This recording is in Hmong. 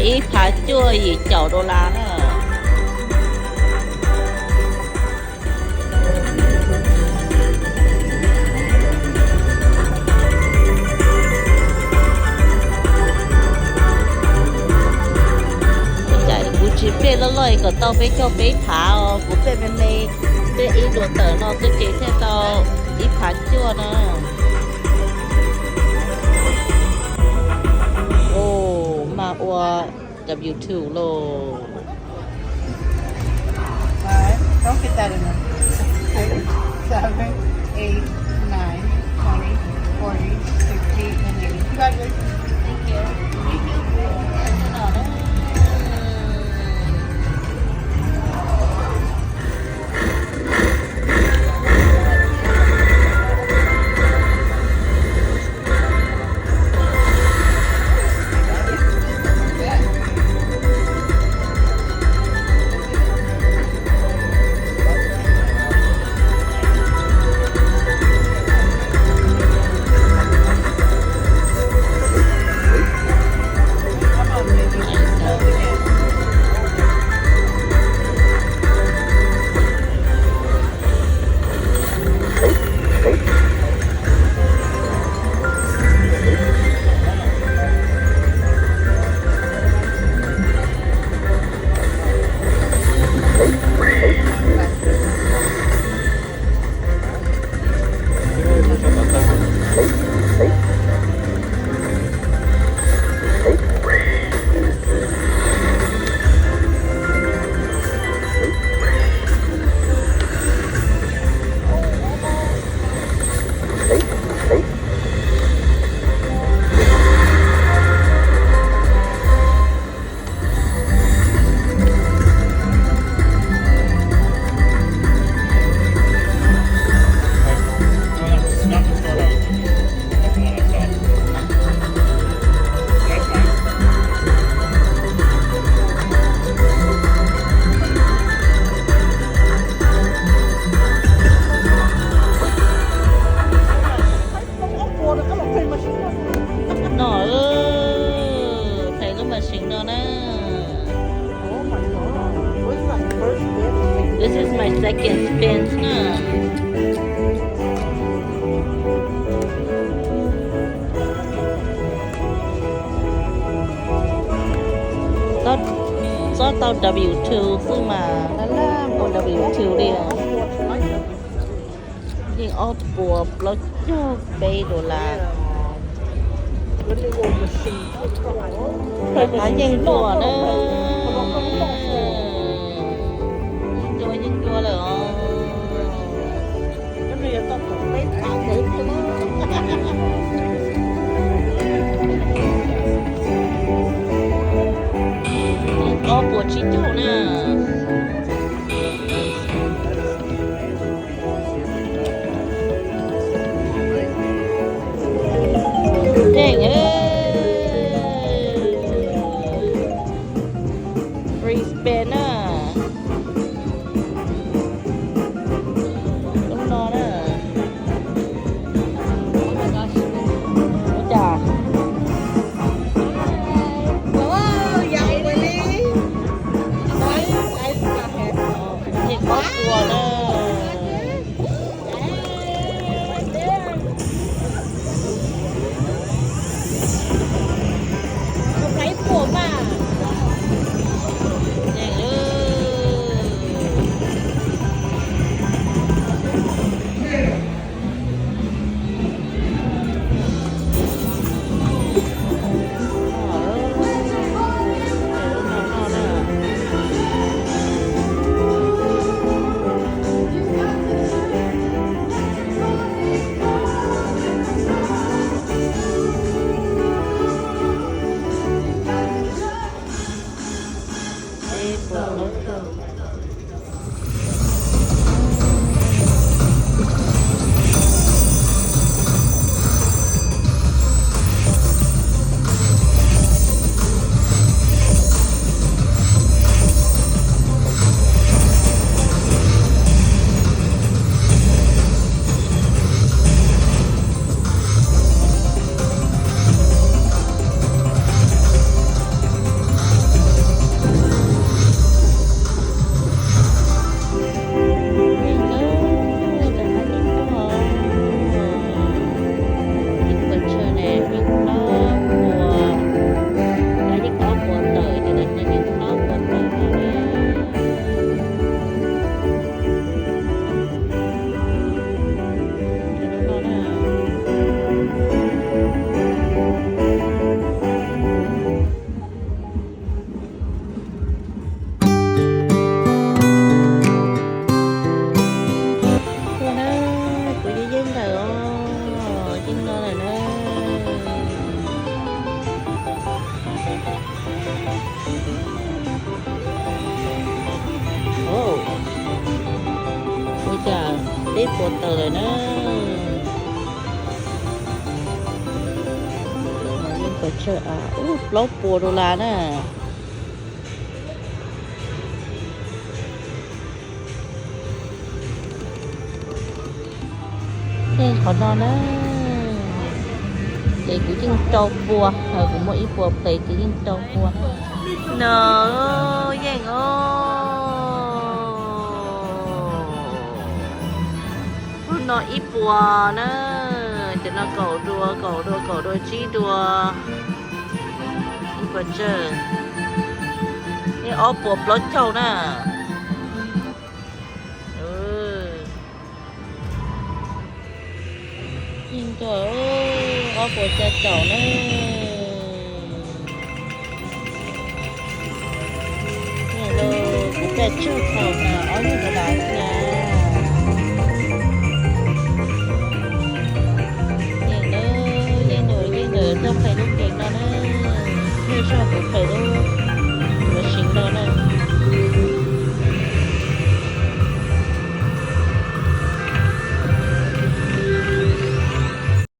Ib phav cuaj yim caum dollar na. Kuv tsis pej loj loj kom tau peb caug peb phav os, kuv pej me me, peb ib dua tawm no xwb ces thiaj tau ib phav cuaj na. Mas ua W two lauj. Five, don't get that in there. Six, seven, eight, nine, twenty, forty, sixty, and eighty. Congratulations. Thank you. Thank you. No, phem lub machine no na. This is my second spin na. Txob tau W two xwb mas laj laj ua W two li os. Yeej ob puas plaub caug peb dollar. Yeej ncua na. Yeej ncua, yeej ncua lawm os. Ob puas tsib caug na. Dang, freeze Pua tawm lawm na. Yeej pes tsawg, ub, plaub puas dollar na. Qhov no na, ces kuv yeej rau pua, kuv muaj ib puas pes ces yeej rau pua na. No, yeej os. Lub no ib puas na, cov no kaum dua, kaum dua, kaum dua, tsib dua, ib puas tsawg, yeej ob puas plaub caug na. Yeej tuaj ob puas xya caum na. Kuv pes tsawg thaum mas ob nyuag dollar xwb na. Yeej na, yeej nus yeej nus tuaj qhia lub game no na. Lub zog kuv qhia lub, lub sim no na.